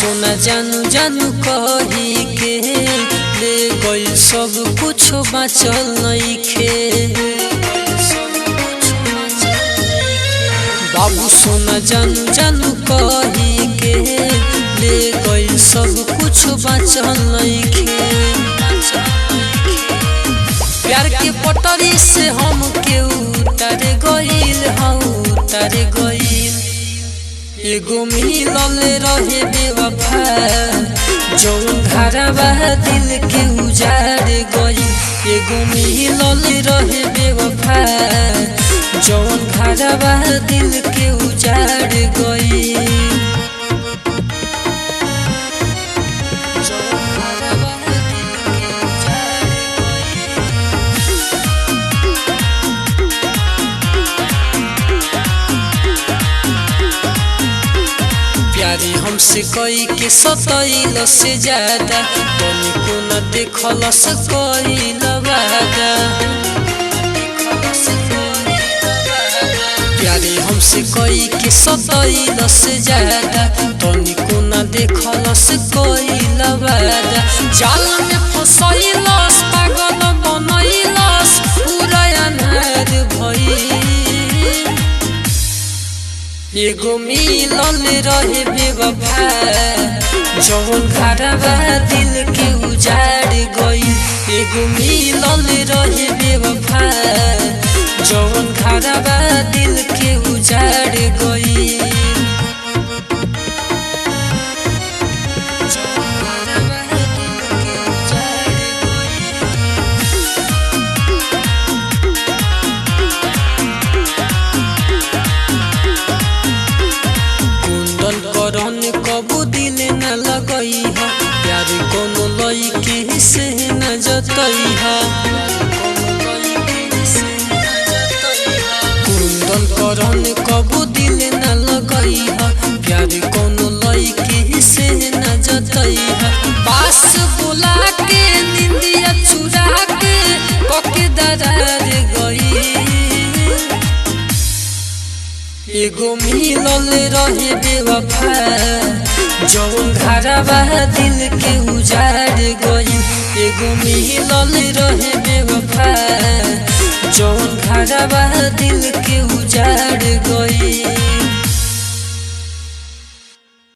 सोना जानू जानू कही के ले गइल सब कुछ बाचल नइखे। बाबू सोना जानू जानू कही के ले गइल सब कुछ बाचल नइखे। प्यार के पटरी से हम के उतर गइल, हम उतर गइल। एगो मिलल रहे बेवफा जौन घरवा दिल के उजाड़ गइल। एगो मिलल रहे बेवफा जौन घरवा दिल के उजाड़ गइल। जौन घरवा दिल के उजाड़ गइल। प्यारी हमसे कई के सतैल से ज्यादा तनिको न देखलस कइल वादा। प्यारी हमसे कई के सतैल से ज्यादा तनिको न देखलस कइल वादा। जाल में फसैलस पागल बनैलस पूरा अनार भइल। एगो मिलल रहे बेवफा जौन घरवा दिल के उजाड़ गइल। एगो मिलल रहे बेवफा जौन घरवा दिल के उजाड़ गइल। जौन घरवा दिल के उजाड़ गइल। कुंदन करन कबू दिल न लगई ह, प्यार कोनो लईके से न जतई ह। कुंदन करन कबू दिल न लगई ह, प्यार कोनो लईके से न जतई ह। पास बुला के निंदिया चुरा के कके दरार गई। एगो मिलल रहे बेवफा जौन घरवा दिल के उजाड़ गइल। एगो मिलल रहे बेवफा जौन घरवा दिल के उजाड़